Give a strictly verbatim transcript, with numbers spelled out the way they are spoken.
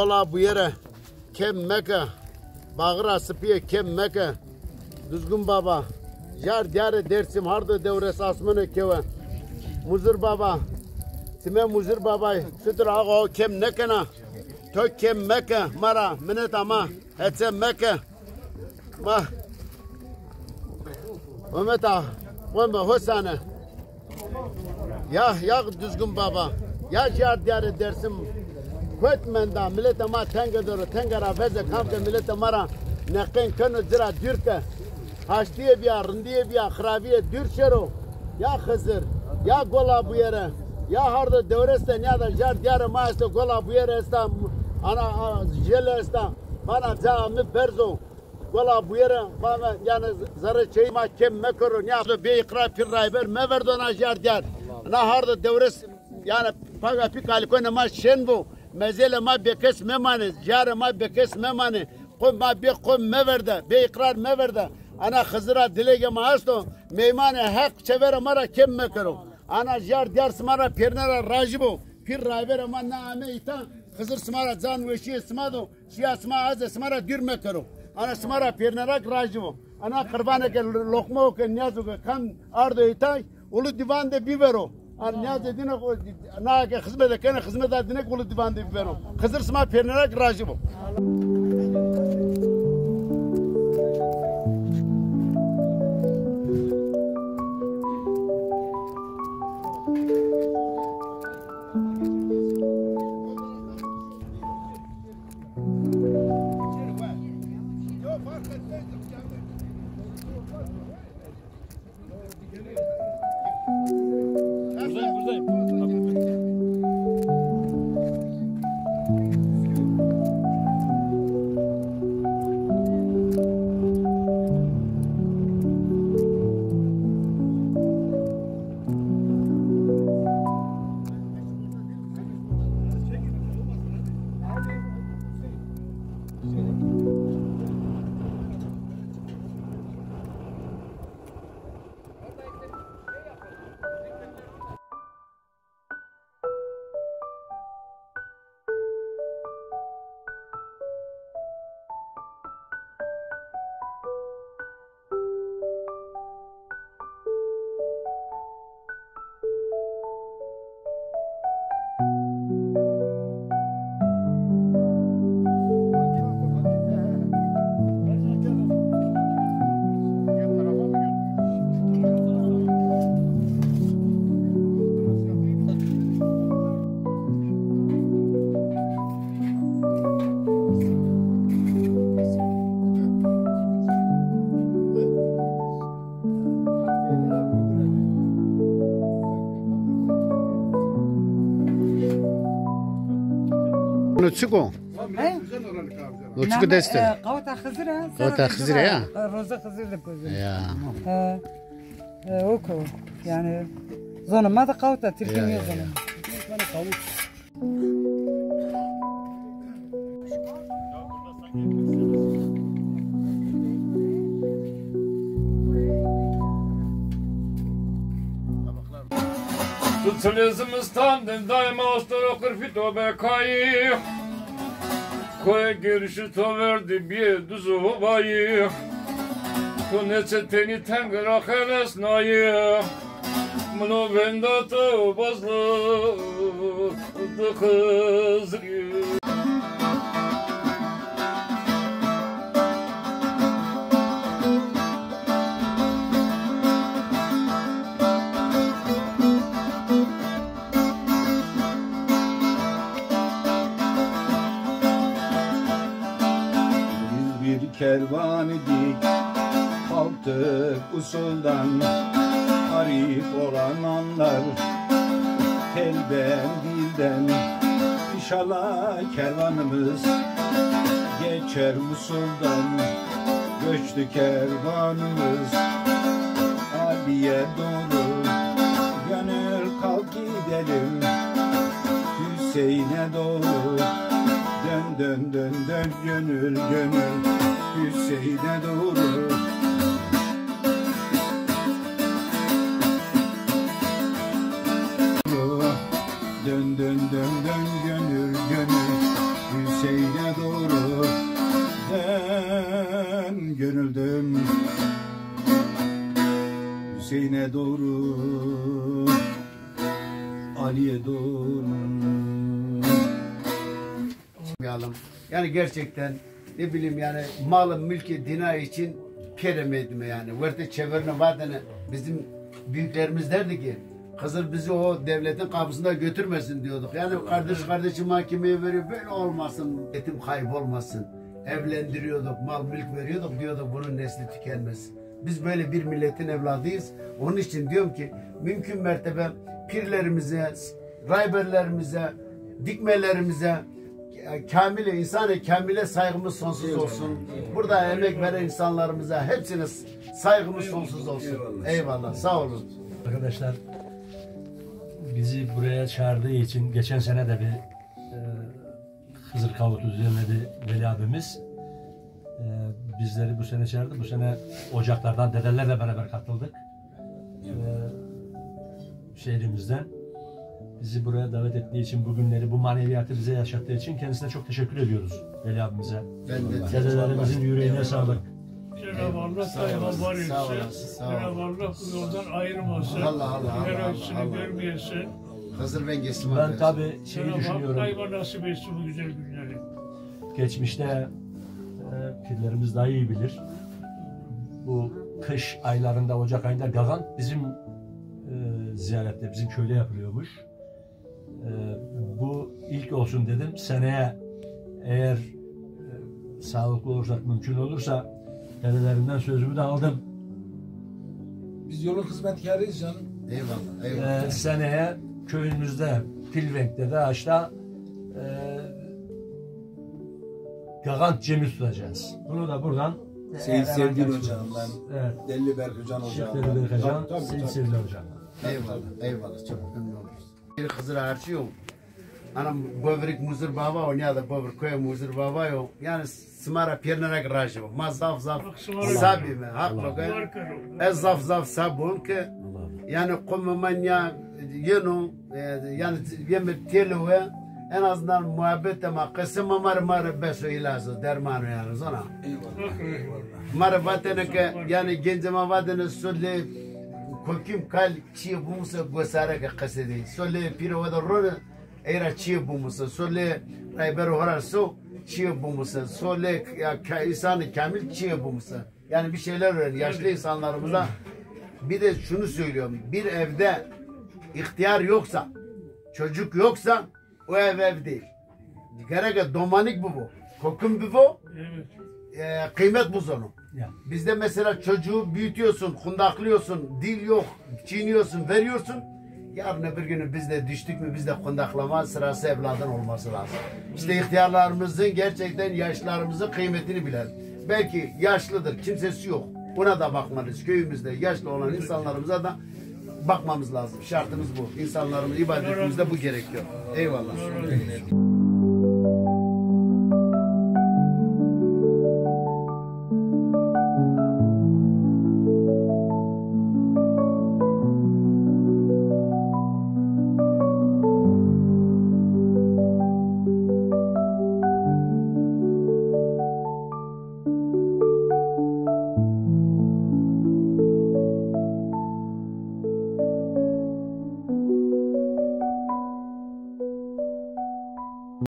Gola Buyere kêm meke. Baxira Sipîye kêm meke. Duzgin Baba. Jar diyarê Dêrsim, hardo dewres asmene kewe. Muzir Baba. Time Muzir Babay. Fitir axa o kêm nêkena. To kêm meke. Ma ra mineta ma. Hetse meke. Ma. Ometa. Qome Hosane. Ya, ya Duzgin Baba. Ya jar diyarê Dêrsim. Kot menda, milete ma tenge doro, tenge ra veze, kam ke milete ma ra neqên keno, ci ra dûr ke. Haştîye bîya, rindîye bîya, xirabîye dûr şero. Ya Xizir, ya Gola Buyere, ya hardo dewres de nîyada jar diyarê ma esto, Gola Buyere esta, ana, a, jêle esta. Vana ca mi berz o. Gola Buyere, vana, yanî zerrê çeyî ma kêm mekero. Nîya bê îqrar pîr rayber meverdo na jar diyar. Na hardo dewres, yanî paga pî kalikonê ma şên bo. Mezêlê ma bêkes memanê, jarê ma bêkes memanê. Qom ma bê qom meverde, bê îqrar meverde. Ana Xizira dilêgê ma esto, meymanê Heq çeverê ma ra kêm mekero. Ana jar diyar sima ra pêrine ra rajî bo. Pîr rayberê ma na ame îta, Xizir sima ra can weşîyê sima do, şîya sima azê sima ra dûr mekero. Ana sima ra pêrine ra rajî bo. Ana qirbanê ke, loqmo ke, nîyazo ke kam ardo îta, Ulu Dîvan de bivero. An nîyazê dîne, na ke xizmete kenê, xizmeta dîne ke Ulu Dîvan de bivero. Xizir sima pêrine ra rajî bo. No çik o? He? No çik o dest de? E, qawita Xizir e. Qawita Xizir e ya? E, roza Xizir de kozin. Ya. E, e, o ko. Yanî zonê ma de qawita, Tirkî nêzonê. Ya, ya, ya. Tu çilê zimistan de daîma astoro qirfî to be kayî. Koyê gêrişî to verdî bîyê duz û hobayî. Tu nêçe tenî teng ra xelesnayî. Mino venda to bazlı di Xizirî. Biz bir kervan idik, kalktık usuldan. Arif olan anlar telden dilden. İnşallah kervanımız geçer usuldan. Göçtü kervanımız Ali'ye doğru. Gönül kalk gidelim Hüseyin'e doğru. Dön dön dön dön gönül gönül Hüseyin'e doğru. Dön dön dön dön gönül gönül Hüseyin. Gönüldüm Hüseyin'e doğru, Ali'ye doğru. Yapmayalım. Yani gerçekten ne bileyim yani malı mülkü dina için pêre meydime yani. Werte çevirine vadene bizim büyüklerimiz derdi ki Hızır bizi o devletin kapısında götürmesin diyorduk. Yani kardeş kardeşi mahkemeye veriyor, böyle olmasın, yetim kaybolmasın. Evlendiriyorduk, mal mülk veriyorduk, diyorduk bunun nesli tükenmez. Biz böyle bir milletin evladıyız. Onun için diyorum ki mümkün mertebe pirlerimize, rayberlerimize, dikmelerimize, kamile, insan-ı kamile saygımız sonsuz olsun. Burada emek veren insanlarımıza hepsine saygımız sonsuz olsun. Eyvallah. Eyvallah, sağ olun. Arkadaşlar, bizi buraya çağırdığı için geçen sene de bir e, Hızır Kavut üzerine bir Veli abimiz e, bizleri bu sene çağırdı. Bu sene ocaklardan dedelerle beraber katıldık. E, şehrimizden bizi buraya davet ettiği için, bu günleri, bu maneviyatı bize yaşattığı için kendisine çok teşekkür ediyoruz Veli abimize. Ben de dedelerimizin yüreğine sağlık. Cenab-ı Allah daima var etsin. Cenab-ı Allah bu yoldan ayırmasın. Allah Allah. Her acısını görmeyesin. Hızır ben geçtim. Ben tabii şeyi düşünüyorum. Cenab-ı Allah daima nasip etsin bu güzel günleri. Geçmişte e, pirlerimiz daha iyi bilir. Bu kış aylarında, ocak ayında Gagan bizim e, ziyarette, bizim köyde yapılıyormuş. E, bu ilk olsun dedim. Seneye eğer e, sağlıklı olursak, mümkün olursa dedelerimden sözümü de aldım. Biz yolun hizmetkarıyız canım. Eyvallah, eyvallah. E, seneye köyümüzde, Pilvenk'te de aşağı e, Gagan Cemi tutacağız. Bunu da buradan Seyit Sevgin hocam, ben Delli Berk hocam. Şık Delli Berk hocam, Seyit Sevgin hocam. Eyvallah, eyvallah. Çok memnun oluruz. Bir Hızır harcı yok. Anam Bovrik Muzir Baba o, ya da Bovrik Koy Muzir Baba yo. Yani sima ra pêrine rek raji o. Ma zaf zaf sabîme. Haq lo ke. Ez zaf zaf sabon ke. Yani qomê ma ya yeno, e, yani yeme têlo we. En azından muhabbet ma, qesê ma ma rê, ma rê bes o, îlaz o, derman o yani, zona. Ma rê vatene ke, yani gencê ma vatene so lê kokim kal çîyê bumuse gosare ke qesê dey. So lê pîrê wede rone, ey ra çîyê bumuse. So lê rayberê ho ra so çîyê bumuse. So lê ya, ka-, insanı kamil çîyê bumuse. Yani bir şeyler öğren. Yaşlı insanlarımıza bir de şunu söylüyorum. Bir evde ihtiyar yoksa, çocuk yoksa o ev ev değil. Gereke domanik bibo, kokim bibo, e, kıymet buzonu. Ya. Bizde mesela çocuğu büyütüyorsun, kundaklıyorsun, dil yok, çiğniyorsun, veriyorsun. Yarın öbür günü biz de düştük mü, biz de kundaklama sırası evladın olması lazım. İşte ihtiyarlarımızın, gerçekten yaşlılarımızın kıymetini bilelim. Belki yaşlıdır, kimsesi yok. Buna da bakmalıyız. Köyümüzde yaşlı olan insanlarımıza da bakmamız lazım. Şartımız bu. İnsanlarımız ibadetimizde bu gerekiyor. Eyvallah.